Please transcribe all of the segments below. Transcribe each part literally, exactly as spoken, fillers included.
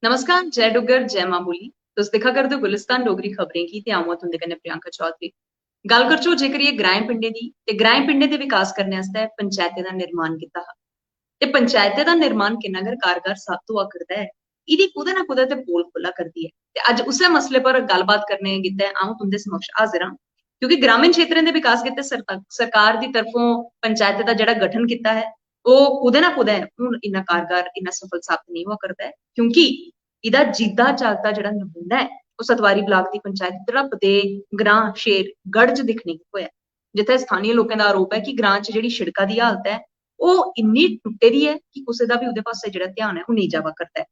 नमस्कार, जय डुग्गर, जय मां बोली। तुस दिक्खा करदे ओ गुलिस्तान डोगरी खबरें गी ते अ'ऊं आं तुं'दे कन्नै प्रियंका चौधरी। गल्ल करचो जेकर एह् ग्राएं पिंडें दी, ते ग्राएं पिंडें दे विकास करने आस्तै पंचैतें दा निर्माण कीता हा। ते पंचैतें दा निर्माण किन्ना गै कारगर साबत होआ करदा ऐ, एह्दी कुतै ना कुतै ते पोल खु'ल्ला करदी ऐ। ते अज्ज उस्सै मसले पर गल्लबात करने गितै अ'ऊं तुं'दे समक्ष हाजिर आं, क्योंकि ग्रामीण क्षेत्रें दे विकास गितै सरता-, सरकार दी तरफों पंचैतें दा जेह्ड़ा गठन कीता ऐ, ओह् कुतै ना कुतै हून इन्ना कारगर, इन्ना सफल साबत नेईं होआ करदा ऐ, क्योंकि एह्दा जीता जागता जेह्ड़ा नमूना ऐ, ओह् सतवारी ब्लाक दी पंचैत तड़प दे ग्रां शेर गढ़ च दिक्खने गी थ्होआ ऐ, जित्थै स्थानीय लोकें दा आरोप ऐ कि ग्रां च जेह्ड़ी शिड़का दी हालत ऐ, ओह् इन्नी टुट्टे दी ऐ कि कुसै दा बी ओह्दे पासै जेह्ड़ा ध्यान ऐ, ओह् नेईं जावा करदा ऐ।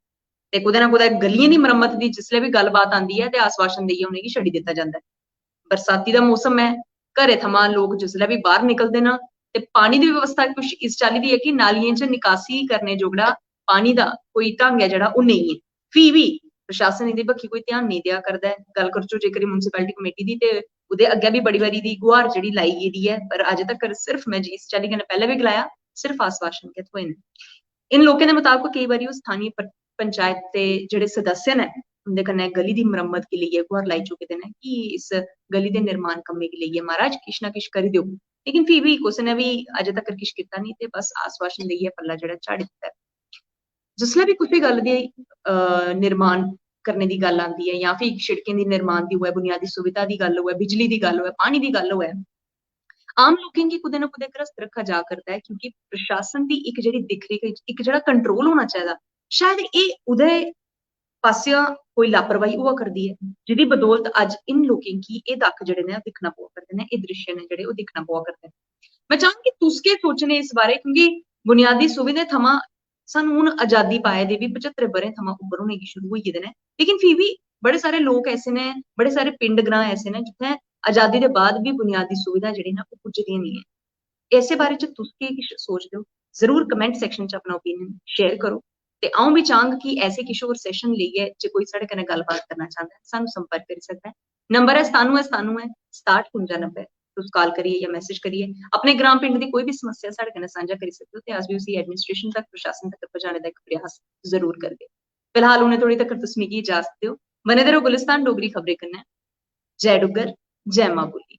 ते कुतै ना कुतै गलियें दी मरम्मत दी जिसलै बी गल्लबात आंदी ऐ, ते आश्वासन देइयै उ'नेंगी छड्डी दित्ता जंदा ऐ। बरसाती दा मौसम ऐ, घरै थमां लोक जिसलै बी बाह्र निकलदे न, ते पानी दी व्यवस्था कुछ इस चाल्ली दी ऐ कि नालियें च निकासी करने जोगड़ा पानी दा कोई ढंग ऐ जेह्ड़ा, ओह् नेईं ऐ। फ्ही बी प्रशासन एह्दी बक्खी कोई ध्यान नेईं देआ करदा ऐ। गल्ल करचो जेकर म्युनिसिपैलिटी कमेटी दी, ते ओह्दे अग्गें बी बड़ी बारी दी गुहार जेह्ड़ी लाई गेदी ऐ, पर अजें तक्कर सिर्फ, में जिस चाल्ली कन्नै पैह्लें बी गलाया, सिर्फ आश्वासन गै थ्होए न। इन लोकें दे मताबक केई बारी ओह् स्थानीय प-, पंचायत दे जेह्ड़े सदस्य न, उं'दे कन्नै गली दी मरम्मत गी लेइयै गुहार लाई चुके दे न कि इस गली दे निर्माण कम्मै गी लेइयै, महाराज, किश ना किश करी देओ। लेकिन फ्ही बी कुसै ने बी अजें तक्कर किश कीता नेईं, ते बस आश्वासन देइयै पल्ला जेह्ड़ा झाड़ी दित्ता ऐ। जिसलै बी कुसै गल्ल दी, अ, निर्माण करने दी गल्ल आंदी ऐ, जां फ्ही शिड़कें दी निर्माण दी होऐ, बुनियादी सुविधा दी गल्ल होऐ, बिजली दी गल्ल होऐ, पानी दी गल्ल होऐ, आम लोकें गी कुतै ना कुतै ग्रस्त रक्खा जा करदा ऐ, क्योंकि प्रशासन दी इक जेह्ड़ी दिक्ख रिक्ख, इक जेह्ड़ा कंट्रोल होना चाहिदा, शायद एह् ओह्दे पासेआ कोई लापरवाही होआ करदी ऐ, जेह्दी बदौलत अज्ज इन लोकें गी एह् दक्ख जेह्ड़े न, ओह् दिक्खना पवा करदे न, एह् दृश्य न जेह्ड़े, ओह् दिक्खना पवा करदे न। में चाह्ङ कि तुस केह् सोचने इस बारे, क्योंकि बुनियादी सुविधें थमां सानूं हून अजादी पाए दे बी पचत्तर ब'रें थमां उप्पर होने गी शुरू होई गेदे न, लेकिन फ्ही बी बड़े सारे लोक ऐसे न, बड़े सारे पिंड ग्रां ऐसे न, जित्थै अजादी दे बाद बी बुनियादी सुविधां जेह्ड़ियां न, ओह् पुज्जी दियां नेईं ऐ। इस्सै बारे च तुस केह् किश सोचदे ओ? जरूर कमेंट सैक्शन च अपना ओपिनियन शेयर करो। ते अ'ऊं बी चाह्ङ कि ऐसे किश होर सैशन लेइयै जे कोई साढ़े कन्नै गल्लबात करना चांह्दा ऐ, सानूं संपर्क करी सकदा ऐ। नंबर ऐ सतानुऐ सतानुऐ सताह्ठ कुंजा नब्बै। तुस काल करियै जां मैसेज करियै अपने ग्राम पिंड दी कोई बी समस्या साढ़े कन्नै सांझा करी सकदे ओ, ते अस बी उसी एडमिनिस्ट्रेशन तक, प्रशासन तक पजाने दा इक प्रयास जरूर करगे। फिलहाल उ'नें थोड़ी तक तुस मिगी इजाजत देओ। बने दे रहो गुलिस्तान डोगरी खबरें कन्नै। जय डुग्गर, जय मां बोली।